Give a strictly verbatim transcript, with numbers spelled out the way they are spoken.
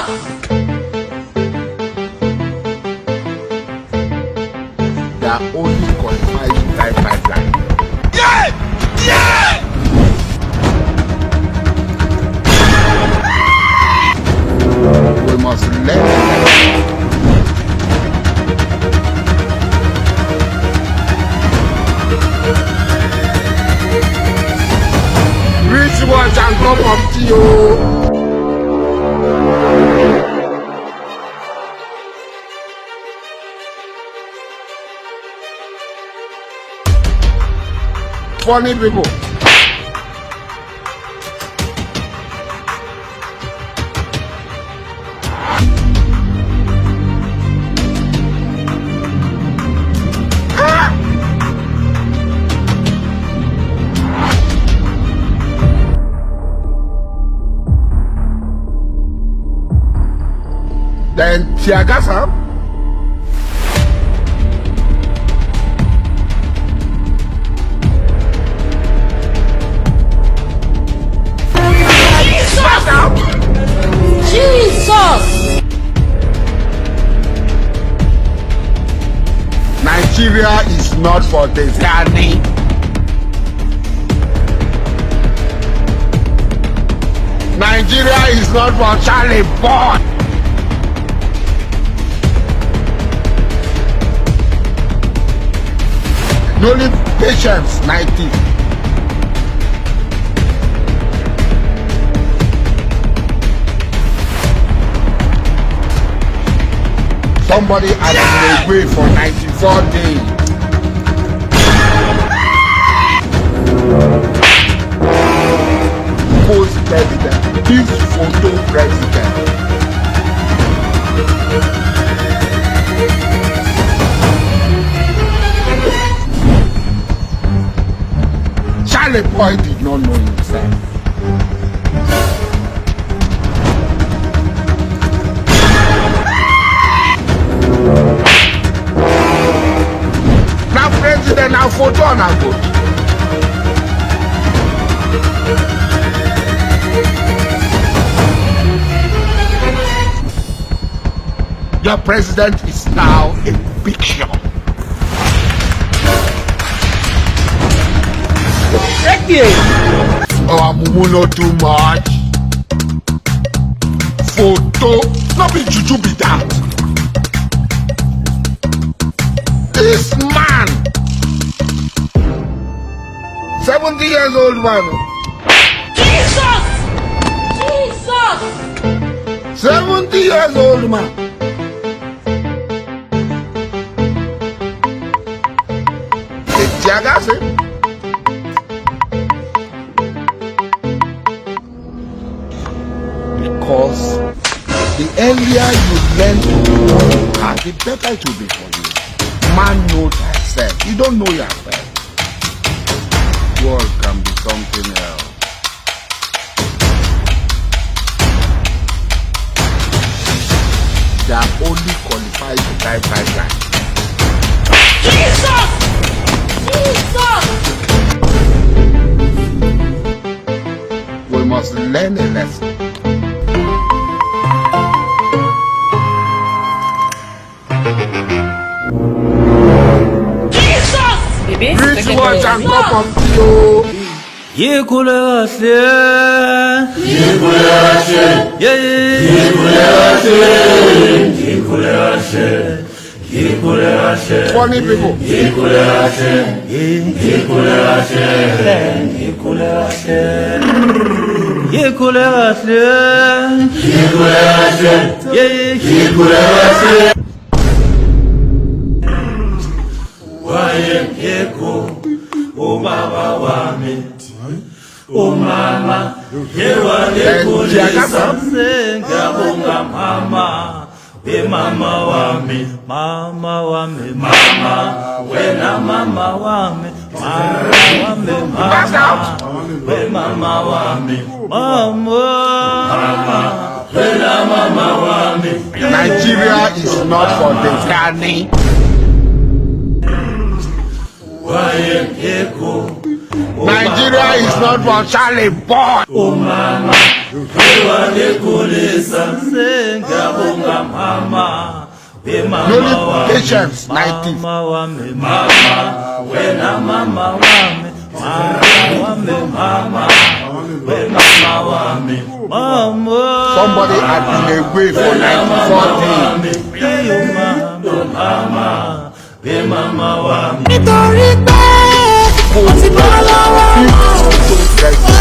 They are only qualified to drive pipeline. Yeah! Yeah! We must learn. Rich boy can come up to you. Funny people. Dèyè ti aga sa. Jesus! Nigeria is not for Tezgani. Nigeria is not for Charlie boy. No need patience, nineteen. Somebody has been away for ninety-four days. Pose president. This photo president. Charlie Boy did not know himself. Nan prezidan, nan foto, nan goch. Your president is now a picture. Oh, Amumu no too much. Photo. No be juju be that. This man. Seventy years old man. Jesus! Jesus! Seventy years old man. Se ti agase. Because the earlier you learn to do what you have, the better it will be for you. Man know thyself. You don't know yourself. World can be something else. They are only qualified to drive pipeline. Jesus! Jesus! We must learn a lesson. Jesus! Rich boy can come up to you. Ki koulè rache? Ki koulè rache? Yeah, yeah, yeah. Ki koulè rache? Ki koulè rache? Ki koulè rache? Funny people. Ki koulè rache? Ki, ki koulè rache? Ki koulè rache? Ki koulè rache? Ki koulè rache? Yeah, yeah. Ki koulè rache? Waye mkeko, o baba wami, o mama, yewa de kuli sase, ngabonga mama, we mama wami, mama wami, mama, wena mama wami, mama wami, mama, we mama wami, mama, mama. Nigeria is not for Tezgani. Nigeria is not for Charlie boy. Listen, Gabonga mama, we mama. Nolly Patience, nineteen. Somebody had been away for nineteen fourteen. Nítorí pé ó ti bọ́ lọ́wọ́ wọn.